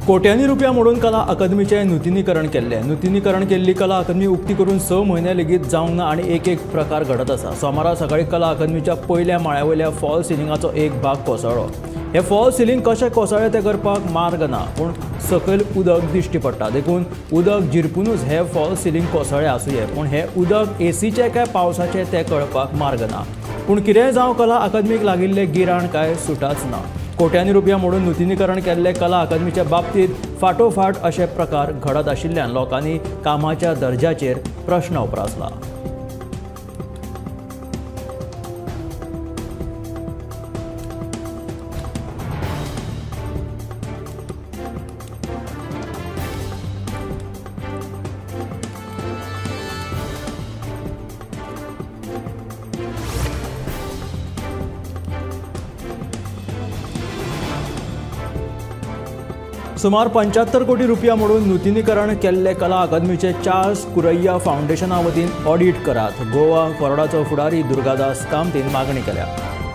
कोट्यांनी रुपया मोडून कला अकादमीचें नुतनीकरण केल्लें. नुतनीकरण केल्ली कला अकादमी उक्ती करून 6 म्हयने लेगीत जावंक ना आनी एक एक प्रकार घडत आसा. सोमारा सकाळीं कला अकादमीच्या पयल्या माळ्या वयल्या फॉल सिलिंगाचो एक भाग कोसळ्ळो. हे फॉल सिलिंग कशें कोसळ्ळें तें करपाक मार्ग ना, पूण सकयल उदक दिश्टी पडटा. देखून उदक जिरपुनूच हे फॉल सिलिंग कोसळ्ळें आसुये, पूण हें उदक एसीचें काय पावसाचें तें कळपाक मार्ग ना. पूण कितेंय जावं, कला अकादमीक लागिल्लें गिराण काय सुटाच ना. कोट्यांनी रुपया मोडून नुतनीकरण केल्ले कला अकादमीच्या बाबतींत फाटोफाट अशे प्रकार घडत आशिल्ल्यान लोकांनी कामाच्या दर्जाचेर प्रश्न उप्रासला. सुमार 75 कोटी रुपया मोडून नुतनीकरण केल्ले कला अकादमीचे चार्ल्स कुरैया फावंडेशना वतीन ऑडिट करात, गोवा फॉरवर्डाचो फुडारी दुर्गादास कामतीन मागणी केल्या.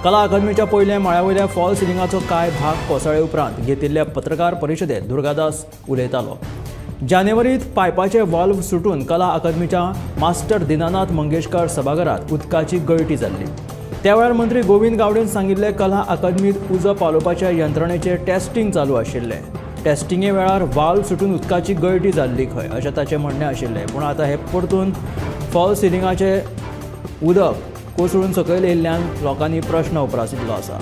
कला अकादमीच्या पयल्या माळ्या वयल्या फॉल सिलिंगाचो कांय भाग कोसळ्ळे उपरांत घेतिल्ल्या पत्रकार परिशदेंत दुर्गादास उलयतालो. जानेवारींत पायपाचे वाल्व सुटून कला अकादमीच्या मास्टर दिनानाथ मंगेशकार सभाघरांत उदकाची गळटी जाल्ली. त्या वेळार मंत्री गोविंद गावडेन सांगिल्लें, कला अकादमींत उजो पालोवपाच्या यंत्रणेचें टेस्टिंग चालू आशिल्लें. टेस्टिंगे वेळार वाल्व सुटून उदकाची गळटी जाल्ली खंय, अशें ताचें म्हणणें आशिल्लें. पूण आतां हें परतून फॉल सिलिंगाचें उदक कोसळून सकयल येयल्ल्यान लोकांनी प्रश्न उप्रासिल्लो आसा.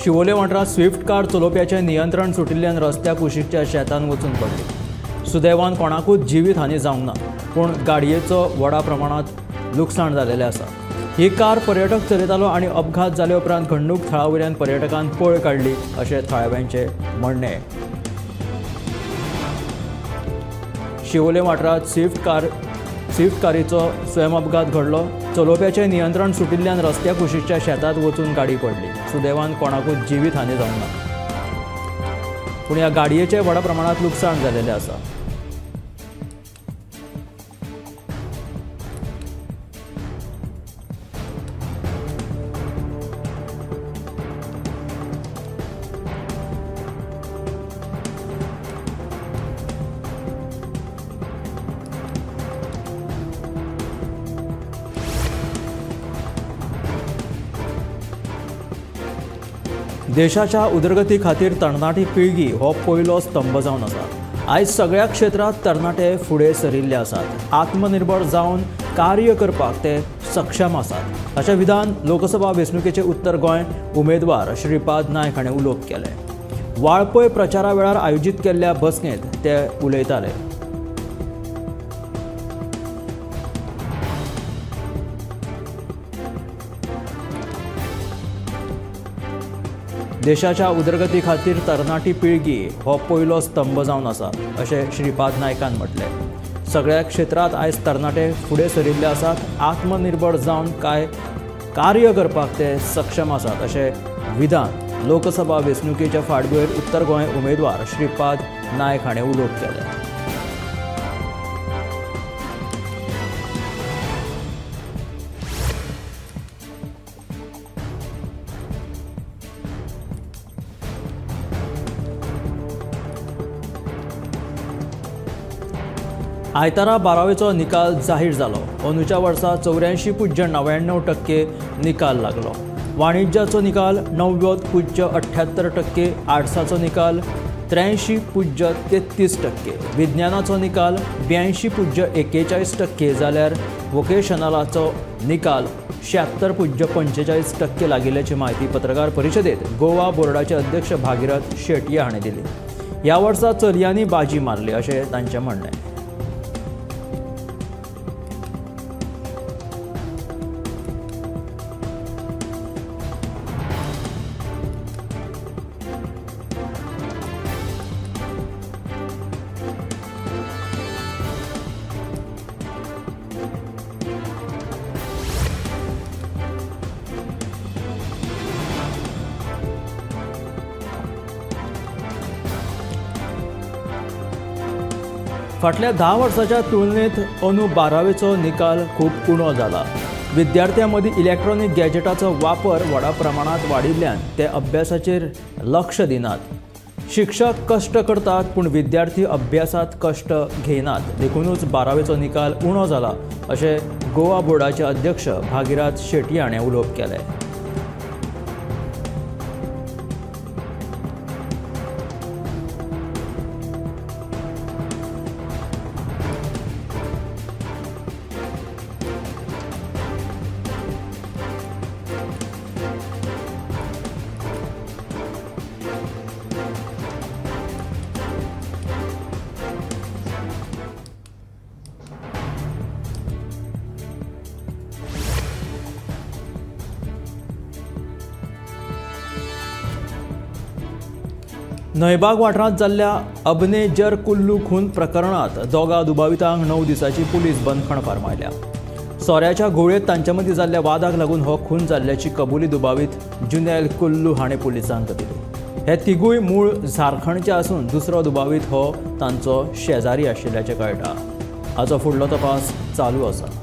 शिवोले वाठारांत स्विफ्ट कार चलोवप्याचें नियंत्रण सुटिल्ल्यान रस्त्या कुशीकच्या शेतांत वचून पडली. सुदैवान कोणाकूच जिवीत हानी जावंक ना, पूण गाडयेचो व्हडा प्रमाणांत लुकसाण जालेलें आसा. ही कार पर्यटक चलयतालो आनी अपघात जाले उपरांत घडणूक थळा वयल्यान पर्यटकान पळ काडली अशें थळाव्यांचें म्हणणें. शिवोले वाठारांत स्विफ्ट कारीचो स्वयं अपघात घडलो. चलोवप्याचें नियंत्रण सुटिल्ल्यान रस्त्या कुशीच्या शेतांत वचून गाडी पडली. सुदैवान कोणाकूच जिवीत हानी जावंक ना, पूण ह्या गाडयेचें व्हडा प्रमाणांत लुकसाण जालेलें आसा. देशाच्या उदरगती खातीर तरणाटी पिळगी हो पयलो स्तंभ जावन आसा. आयज सगळ्या क्षेत्रांत तरणाटे फुडें सरिल्ले आसात. आत्मनिर्भर जावन कार्य करपाक ते सक्षम आसात, अशें विधान लोकसभा वेंचणुकेचे उत्तर गोंय उमेदवार श्रीपाद नायक हाणें उलोवप केलें. वाळपय प्रचारा वेळार आयोजीत केल्ल्या बसकेंत ते उलयताले. देशाच्या उदरगती खातीर तरणाटी पिळगी हो पयलो स्तंभ जावन आसा, अशें श्रीपाद नायकान म्हटलें. सगळ्या क्षेत्रांत आयज तरणाटे फुडें सरिल्ले आसात. आत्मनिर्भर जावन काय कार्य करपाक ते सक्षम आसात, अशें विधान लोकसभा वेंचणुकेच्या फाटभुंयेर उत्तर गोंय उमेदवार श्रीपाद नायक हाणें उलोवप केलें. आयतारा 12वेचो निकाल जाहीर जालो. अंदूच्या वर्सा 84.99% निकाल लागलो. वाणिज्याचो निकाल 90.78%, आर्ट्साचो निकाल 83.33%, विज्ञानाचो निकाल 82.41% जाल्यार वोकेशनलाचो निकाल 76.45% लागिल्ल्याची म्हायती पत्रकार परिशदेत गोवा बोर्डाचे अध्यक्ष भागीरथ शेटये हाणें दिली. ह्या वर्सा चलयांनी बाजी मारली अशें तांचें म्हणणें. फाटल्या 10 वर्साच्या तुलनेत अंदू 12वेचो निकाल खूब उणो जाला। विद्यार्थ्यां मदीं इलेक्ट्रॉनिक गॅजेटाचो वापर व्हडा प्रमाणांत वाडिल्ल्यान ते अभ्यासाचेर लक्ष दिनात। शिक्षक कश्ट करतात पूण विद्यार्थी अभ्यासात कश्ट घेनात, देखूनच 12वेचो निकाल उणो जाला अशें गोवा बोर्डाचे अध्यक्ष भागीरथ शेट्टी हाणें उलोवप केलें। न्हंयबाग वाठारांत जाल्ल्या अबनेजर कुल्लू खून प्रकरणांत दोगा दुबावितांक 9 दिसांची पुलीस बंदखण फर्मायल्या। सोऱ्याच्या घोळयेंत तांचे मदीं जाल्ल्या वादाक लागून हो खून जाल्ल्याची कबुली दुबावीत जुनेल कुल्लू हाणें पुलिसांक दिली। हे तिगूय मूळ झारखंडचे आसून दुसरो दुबावीत हो तांचो शेजारी आशिल्ल्याचें कळटा। हाचो फुडलो तपास चालू आसा।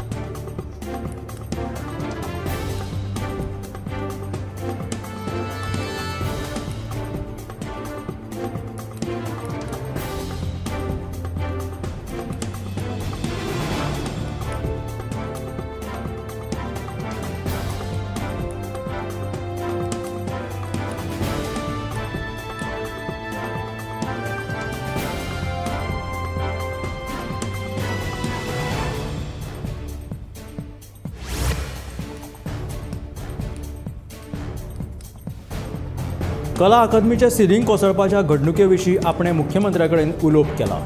कला अकादमीच्या सिलिंग कोसळपाच्या घडणुके विशीं आपणे मुख्यमंत्र्या कडेन उलोवप केलां।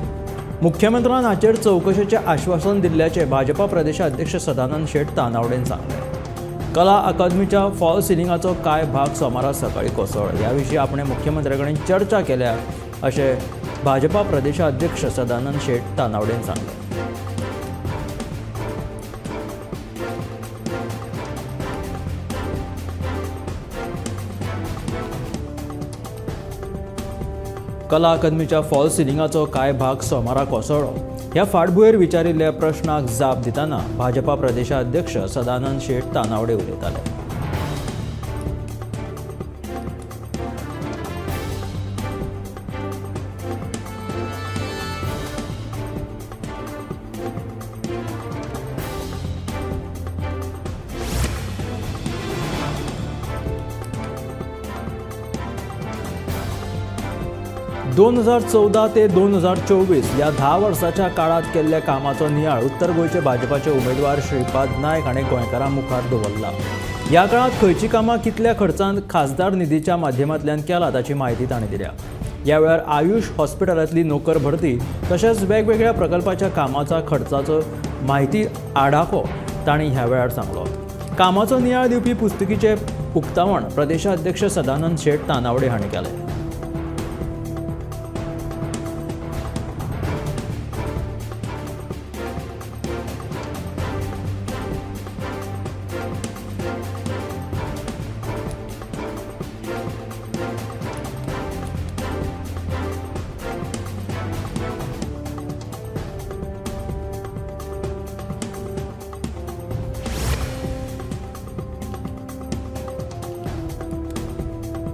मुख्यमंत्र्यान हाचेर चवकशेचें आश्वासन दिल्ल्याचें भाजपा प्रदेशाध्यक्ष सदानंद शेट तानावडेन सांगलें। कला अकादमीच्या फॉल सिलिंगाचो कांय भाग सोमारा सकाळीं कोसळ्ळो। ह्या विशीं आपणे मुख्यमंत्र्या कडेन चर्चा केल्या अशें भाजपा प्रदेशाध्यक्ष सदानंद शेट तानावडेन सांगलें। कला अकादमीच्या फॉल सिलिंगाचो कांय भाग सोमारा कोसळ्ळो। ह्या फाटभुंयेर विचारिल्ल्या प्रश्नाक जाप दितना भाजपा प्रदेशाध्यक्ष सदानंद शेट तानावडे उलयताले। दोन 2014 ते 2024 ह्या 10 वर्साच्या काळांत केल्ल्या कामाचो नियाळ उत्तर गोंयचे भाजपाचे उमेदवार श्रीपाद नायक हाणें गोंयकारां मुखार दवरला। ह्या काळांत खंयची कामां कितल्या खर्चान खासदार निधीच्या माध्यमांतल्यान केला ताची म्हायती ताणें दिल्या। ह्या वेळार आयुष हॉस्पिटलांतली नोकर भरती तशेंच वेगवेगळ्या प्रकल्पाच्या कामाचा खर्चाचो म्हायती आडाखो तांणी ह्या वेळार सांगलो। कामाचो नियाळ दिवपी पुस्तिकेचें उक्तावण प्रदेशाध्यक्ष सदानंद शेट तानावडे हाणें केलें।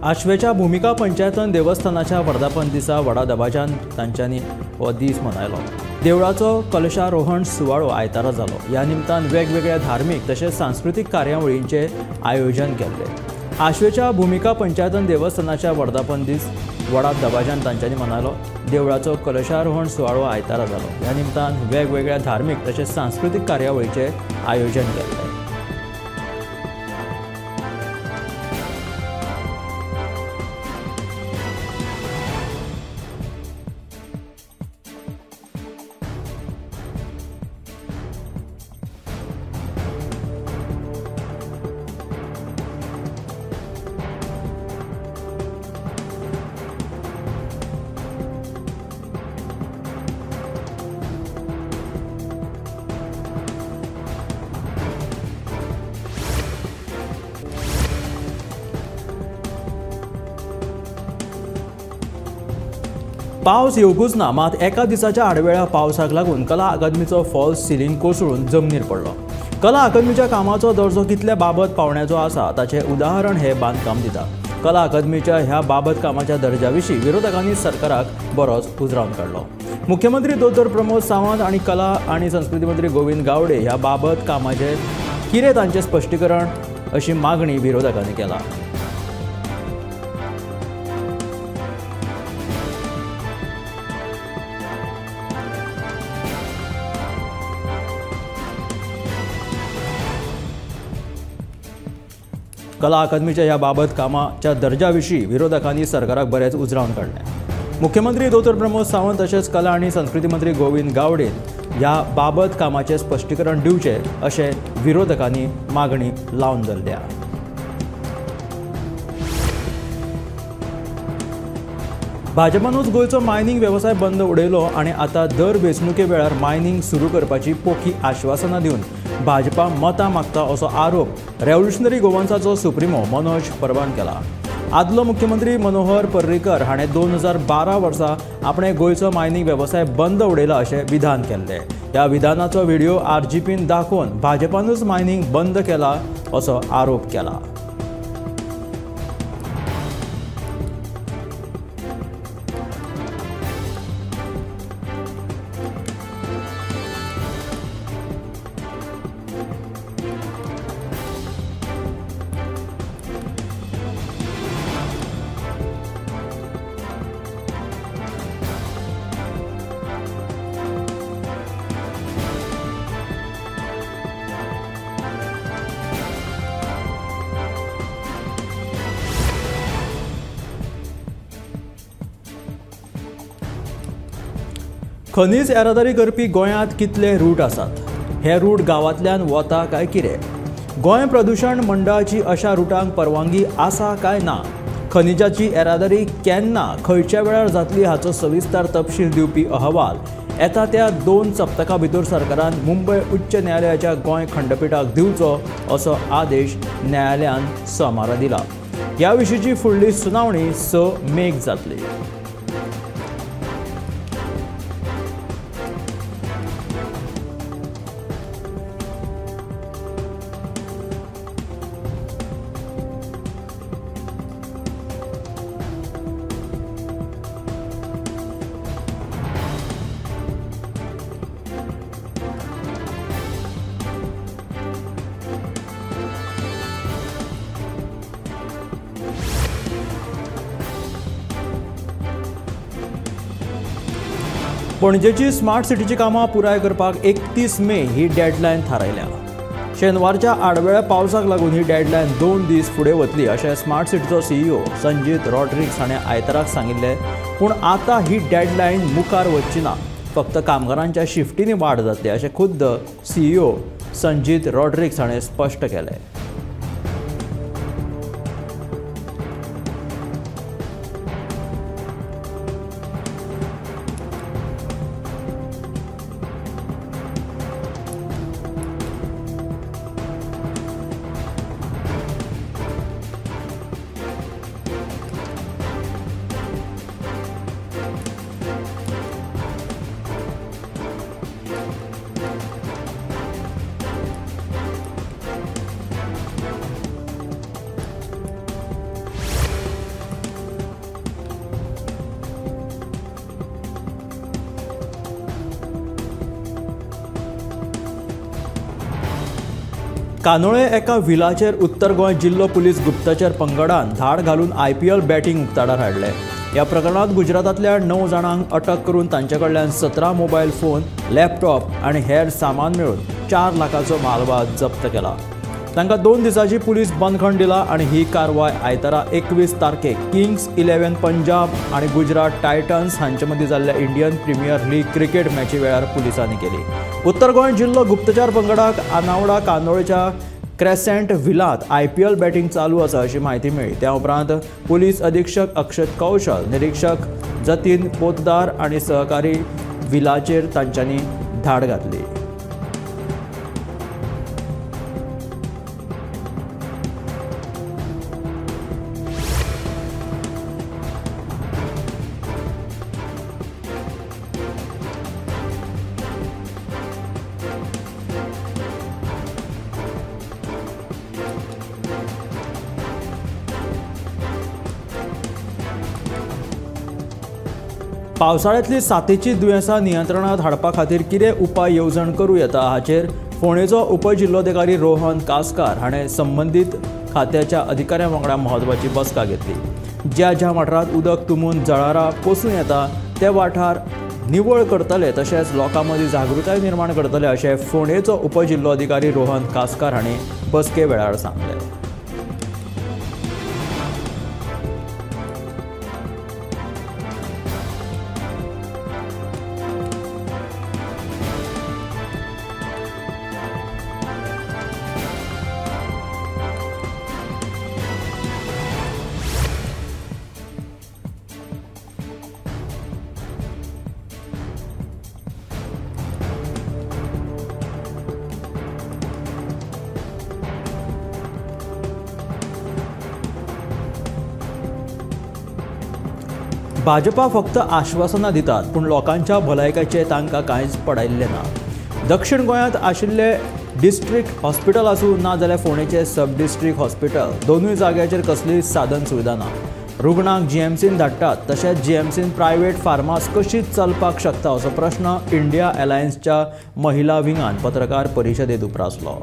आश्वेच्या भुमिका पंचायतन देवस्थानाच्या वर्धापन दिसा व्हडा दबाज्यान तांच्यांनी हो दीस मनयलो। देवळाचो कलशारोहण सुवाळो आयतारा जालो। ह्या निमतान वेगवेगळ्या धार्मीक तशेंच सांस्कृतीक कार्यावळींचें आयोजन केल्लें। आश्वेच्या भुमिका पंचायतन देवस्थानाच्या वर्धापन दीस व्हडा दबाज्यान तांच्यांनी मनयलो। देवळाचो कलशारोहण सुवाळो आयतारा जालो। ह्या निमतान वेगवेगळ्या धार्मीक तशेंच सांस्कृतीक कार्यावळीचें आयोजन केल्लें। पावस येवकूच ना, मात एका दिसाच्या आडवेळ्या पावसाक लागून कला अकादमीचो फॉल्स सिलिंग कोसळून जमनीर पडलो। कला अकादमीच्या कामाचो दर्जो कितल्या बाबत पावण्याचो आसा ताचें उदाहरण हे बांदकाम दिता। कला अकादमीच्या ह्या बाबत कामाच्या दर्जा विशीं विरोधकांनी सरकाराक बरोच उजरावन काडलो। मुख्यमंत्री दोतोर प्रमोद सावंत आनी कला आनी संस्कृती मंत्री गोविंद गावडे ह्या बाबत कामाचें कितें तांचें स्पश्टीकरण अशी मागणी विरोधकांनी केला। कला अकादमीच्या ह्या बाबत कामाच्या दर्जा विशीं विरोधकांनी सरकाराक बरेंच उजरावन काडलें। मुख्यमंत्री दोतोर प्रमोद सावंत तशेंच कला आनी संस्कृती मंत्री गोविंद गावडे ह्या बाबत कामाचें स्पश्टीकरण दिवचें अशें विरोधकांनी मागणी लावन धरल्या। भाजपानूच गोंयचो मायनिंग वेवसाय बंद उडयलो आनी आतां दर वेंचणुके वेळार मायनिंग सुरू करपाची पोखी आश्वासनां दिवन भाजपा मतां मागता असो आरोप रेव्होल्युशनरी गोवन्साचो सुप्रिमो मनोज परबान केला। आदलो मुख्यमंत्री मनोहर पर्रीकर हाणें 2012 वर्सा आपणें गोंयचो मायनिंग वेवसाय बंद उडयला अशें विधान केल्लें। ह्या विधानाचो व्हिडिओ आरजीपीन दाखोवन भाजपानूच मायनिंग बंद केला असो आरोप केला। खनीज येरादारी करपी गोंयांत कितले रूट आसात? हे रूट गांवांतल्यान वता काय कितें? गोंय प्रदूशण मंडळाची अशा रुटांक परवानगी आसा काय ना? खनिजाची येरादारी केन्ना खंयच्या वेळार जातली हाचो सविस्तर तपशील दिवपी अहवाल येता त्या 2 सप्तकां भितर सरकारान मुंबय उच्च न्यायालयाच्या गोंय खंडपिठाक दिवचो असो आदेश न्यायालयान सोमारा दिला। ह्या विशींची फुडली सुनावणी 6 मेक जातली। पणजेची स्मार्ट सिटीची कामां पुराय करपाक 31 मे ही डेडलायन थारायल्या। शेनवारच्या आडवेळ्या पावसाक लागून ही डेडलायन 2 दीस फुडें वतली अशें स्मार्ट सिटीचो सीईओ संजीत रॉड्रिग्स हाणें आयताराक सांगिल्लें। पूण आतां ही डेडलायन मुखार वचची ना, फक्त कामगारांच्या शिफ्टींनी वाड जातली अशें खुद्द सीईओ संजीत रॉड्रिग्स हाणें स्पश्ट केलें। कानोळे एका व्हिलाचेर उत्तर गोंय जिल्लो पुलीस गुप्तचर पंगडान धाड घालून आयपीएल बॅटींग उक्ताडार हाडलें। ह्या प्रकरणांत गुजरातांतल्या 9 जाणांक अटक करून तांचे कडल्यान 17 मोबायल फोन, लॅपटॉप आनी हेर सामान मेळून 4 लाखाचो मालवाज जप्त केला। तांकां 2 दिसांची पुलीस बंदखण दिला आनी ही कारवाय आयतारा 21 तारखेक किंग्स 11 पंजाब आनी गुजरात टायटन्स हांचे मदीं जाल्ल्या इंडियन प्रिमियर लीग क्रिकेट मॅची वेळार पुलिसांनी केली। उत्तर गोंय जिल्लो गुप्तचार पंगडाक आनावडा कांदोळच्या क्रेसेंट व्हिलांत आयपीएल बॅटींग चालू आसा अशी म्हायती मेळ्ळी। त्या उपरांत पुलीस अधीक्षक अक्षत कौशल, निरीक्षक जतीन पोतदार आनी सहकारी व्हिलाचेर तांच्यांनी धाड घातली। पावसाळ्यांतली साथीची दुयेंसां नियंत्रणांत हाडपा खातीर कितें उपाय येवजण करूं येता हाचेर फोंडेचो उपजिल्लोधिकारी रोहन कासकार हाणें संबंदीत खात्याच्या अधिकाऱ्यां वांगडा म्हत्वाची बसका घेतली. ज्या ज्या वाठारांत उदक तुंबून जळारां पोसूं येता ते वाठार निवळ करतले तशेंच लोकां मदीं जागृताय निर्माण करतले अशें फोंडेचो उपजिल्लोधिकारी रोहन कासकार हांणी बसके वेळार सांगलें. भाजपा फक्त आश्वासनां दितात पूण लोकांच्या भलायकेचें तांकां कांयच पडिल्लें ना. दक्षिण गोंयांत आशिल्ले डिस्ट्रिक्ट हॉस्पिटल आसूं ना जाल्यार फोंडेचें सब डिस्ट्रिक्ट हॉस्पिटल, दोनूय जाग्याचेर कसलीच साधन सुविधा ना. रुग्णांक जीएमसीन धाडटात तशेंच जीएमसीन प्रायव्हेट फार्मास कशी चलपाक शकता असो प्रश्न इंडिया अलायन्सच्या महिला विंगान पत्रकार परिशदेंत उप्रासलो.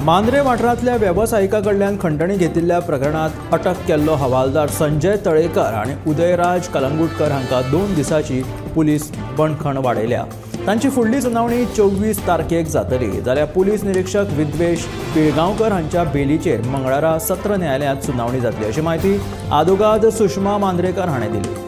मांद्रे वाठारांतल्या वेवसायिका कडल्यान खंडणी घेतिल्ल्या प्रकरणांत अटक केल्लो हवालदार संजय तळेकर आनी उदयराज कलंगुटकर हांकां 2 दिसांची पुलीस बंदखण वाडयल्या. तांची फुडली सुनावणी 24 तारखेक जातली. जाल्यार पुलीस निरीक्षक विद्वेश पिळगांवकर हांच्या बेलीचेर मंगळारा सत्र न्यायालयांत सुनावणी जातली अशी म्हायती आदोगाद सुषमा मांद्रेकर हाणें दिली.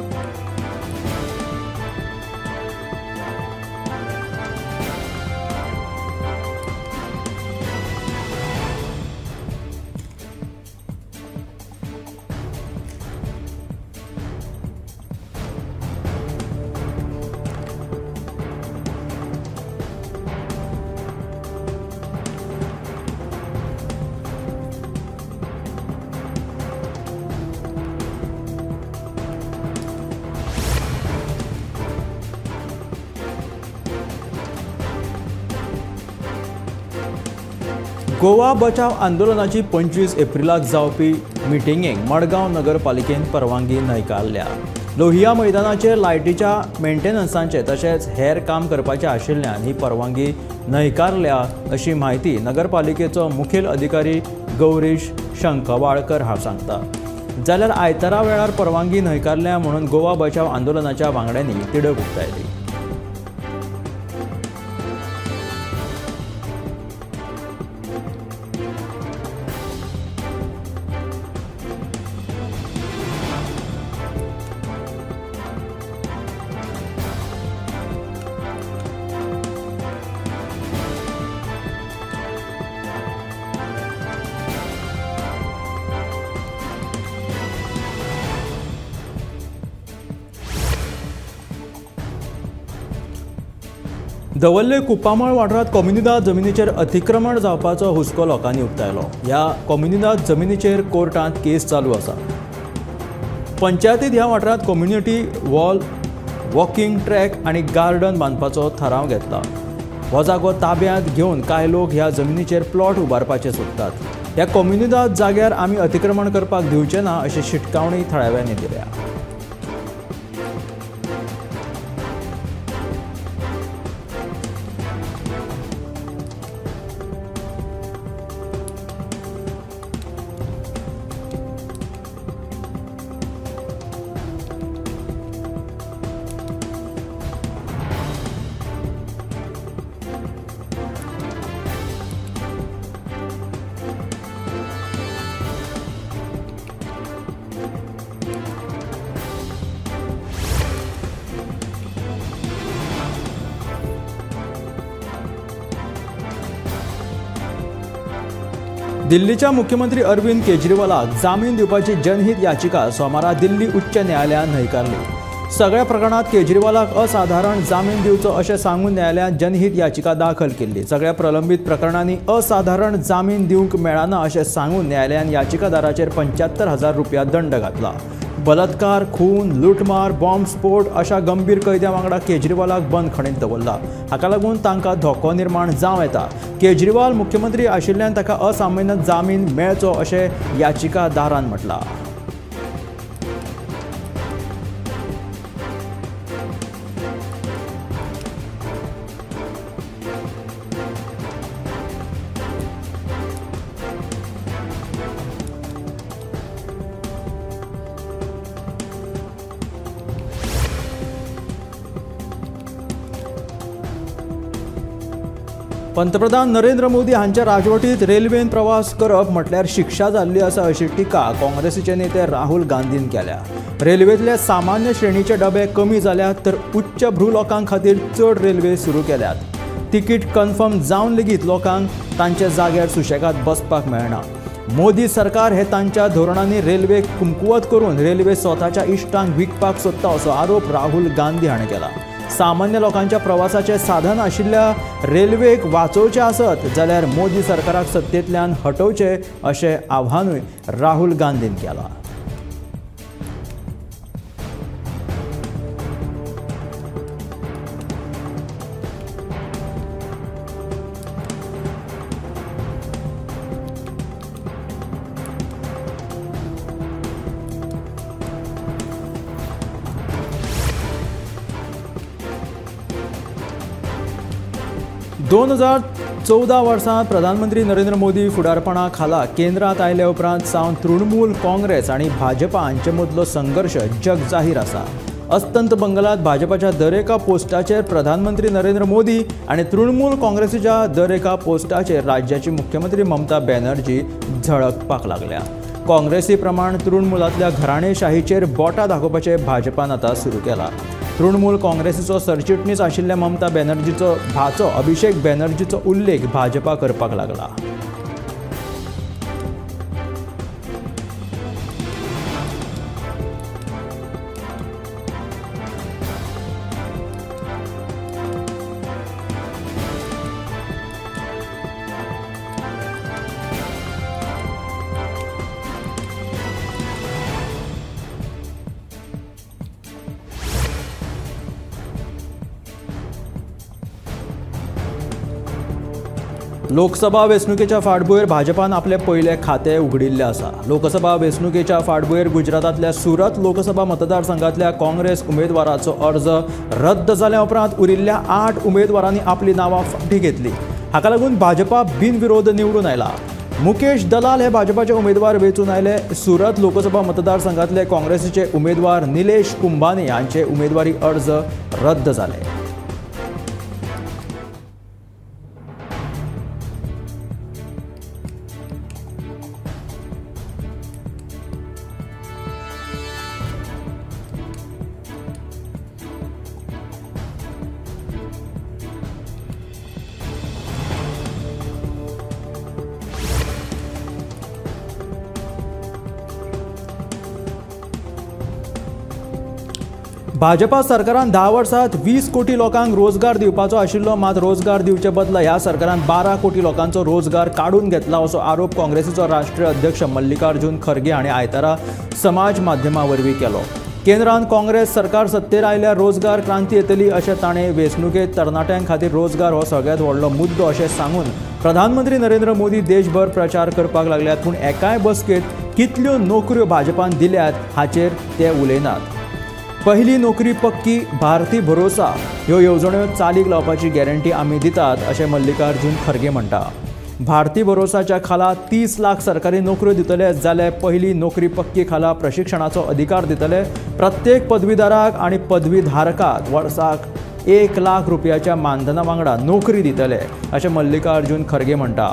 गोवा बचाव आंदोलनाची 25 एप्रिलाक जावपी मिटिंगेक मडगांव नगरपालिकेन परवानगी न्हयकारल्या. लोहिया मैदानाचेर लायटीच्या मेंटेनन्साचें तशेंच हेर काम करपाचें आशिल्ल्यान ही परवानगी न्हयकारल्या अशी म्हायती नगरपालिकेचो मुखेल अधिकारी गौरीश शंखवाळकर हा सांगता. जाल्यार आयतारा वेळार परवानगी न्हयकारल्या म्हणून गोवा बचाव आंदोलनाच्या वांगड्यांनी तिडक उक्तायली. दवल्ले कुपामळ वाठारांत कोमुनिदाद जमिनीचेर अतिक्रमण जावपाचो हुस्को लोकांनी उक्तायलो. ह्या कोमुनिदाद जमिनीचेर कोर्टांत केस चालू आसा. पंचायतीत ह्या वाठारांत कम्युनिटी वॉल, वॉकिंग ट्रॅक आनी गार्डन बांदपाचो थाराव घेतला. हो जागो ताब्यांत घेवन कांय लोक ह्या जमिनीचेर प्लॉट उबारपाचे सोदतात. ह्या कोमुनिदाद जाग्यार आमी अतिक्रमण करपाक दिवचे ना अशी शिटकावणी थळाव्यांनी दिल्या. दिल्लीच्या मुख्यमंत्री अरविंद केजरीवालाक जामीन दिवपाची जनहित याचिका सोमारा दिल्ली उच्च न्यायालयान न्हयकारली. सगळ्या प्रकरणात केजरीवालाक असाधारण जामीन दिवचो अशें सांगून न्यायालयान जनहीत याचिका दाखल केल्ली। सगळ्या प्रलंबीत प्रकरणांनी असाधारण जामीन दिवंक मेळना अशें सांगून न्यायालयान याचिकादाराचेर 75,000 रुपया दंड घातला। बलात्कार, खून, लुटमार, बॉम्बस्फोट अशा गंभीर कैद्यां वांगडा केजरीवालाक बंदखणींत दवरला। हाका लागून तांकां धोको निर्माण जावं येता। केजरीवाल मुख्यमंत्री आशिल्ल्यान ताका असामान्य जामीन मेळचो अशें याचिकादारान म्हटलां। पंतप्रधान नरेंद्र मोदी हांच्या राजवटीत रेल्वेन प्रवास करप म्हटल्यार शिक्षा जाल्ली आसा अशी टिका काँग्रेसीचे नेते राहुल गांधीन केल्या। रेल्वेंतले सामान्य श्रेणीचे डबे कमी जाल्यात तर उच्च भ्रू लोकां खातीर चड रेल्वे सुरू केल्यात। तिकीट कन्फर्म जावन लेगीत लोकांक तांच्या जाग्यार सुशेगाद बसपाक मेळना। मोदी सरकार हे तांच्या धोरणांनी रेल्वे कुमकुवत करून रेल्वे स्वताच्या इश्टांक विकपाक सोदता असो आरोप राहुल गांधी हाणें केला। सामान्य लोकांच्या प्रवासाचे साधन आशिल्ल्या रेल्वेक वाचोवचें आसत जाल्यार मोदी सरकाराक सत्तेंतल्यान हटोवचें अशें आव्हानूय राहुल गांधीन केलां। दोन 2014 वर्सां प्रधानमंत्री नरेंद्र मोदी फुडारपणा खाला केंद्रांत आयले उपरांत सावन तृणमूल काँग्रेस आनी भाजपा हांचे मदलो संघर्श जग जाहीर आसा। अस्तंत बंगालांत भाजपाच्या दरेका पोस्टाचेर प्रधानमंत्री नरेंद्र मोदी आनी तृणमूल काँग्रेसीच्या दरेका पोस्टाचेर राज्याची मुख्यमंत्री ममता बॅनर्जी झळकपाक लागल्या। काँग्रेसी प्रमाण तृणमूलांतल्या घराणेशाहीचेर बोटां दाखोवपाचें भाजपान आतां सुरू केलां। तृणमूल काँग्रेसीचो सरचिटणीस आशिल्ल्या ममता बॅनर्जीचो भाचो अभिषेक बॅनर्जीचो उल्लेख भाजपा करपाक लागला। लोकसभा वेंचणुकेच्या फाटभुंयेर भाजपान आपले पयले खातें उगडिल्लें आसा। लोकसभा वेंचणुकेच्या फाटभुंयेर गुजरातांतल्या सुरत लोकसभा मतदारसंघांतल्या काँग्रेस उमेदवाराचो अर्ज रद्द जाल्या उपरांत उरिल्ल्या 8 उमेदवारांनी आपली नांवां फाटीं घेतली। हाका लागून भाजपा बिनविरोध निवडून आयला। मुकेश दलाल हे भाजपाचे उमेदवार वेंचून आयले। सुरत लोकसभा मतदारसंघांतले काँग्रेसीचे उमेदवार निलेश कुंभानी हांचे उमेदवारी अर्ज रद्द जाले। भाजपा सरकारान 10 वर्सांत 20 कोटी लोकांक रोजगार दिवपाचो आशिल्लो, मात रोजगार दिवचे बदला ह्या सरकारान 12 कोटी लोकांचो रोजगार काडून घेतला असो आरोप काँग्रेसीचो राष्ट्रीय अध्यक्ष मल्लिकार्जुन खरगे हांणी आयतारा समाज माध्यमा वरवीं केलो। केंद्रान काँग्रेस सरकार सत्तेर आयल्यार रोजगार क्रांती येतली अशें ताणें वेंचणुकेंत तरणाट्यां खातीर रोजगार हो सगळ्यांत व्हडलो मुद्दो अशें सांगून प्रधानमंत्री नरेंद्र मोदी देशभर प्रचार करपाक लागल्यात, पूण एकाय बसकेंत कितल्यो नोकऱ्यो भाजपान दिल्यात हाचेर ते उलयनात। पहिली नोकरी पक्की, भारती भरोसा ह्यो येवजण्यो चालीक लावपाची गॅरंटी आमी दितात अशें मल्लिकार्जुन खरगे म्हणटा। भारती भरोसाच्या खाला 30 लाख सरकारी नोकऱ्यो दितले जाल्यार पहिली नोकरी पक्की खाला प्रशिक्षणाचो अधिकार दितले। प्रत्येक पदवीधारक आनी पदवीधारकाक वर्साक 1 लाख रुपयाच्या मानधना वांगडा नोकरी दितले अशें मल्लिकार्जुन खरगे म्हणटा।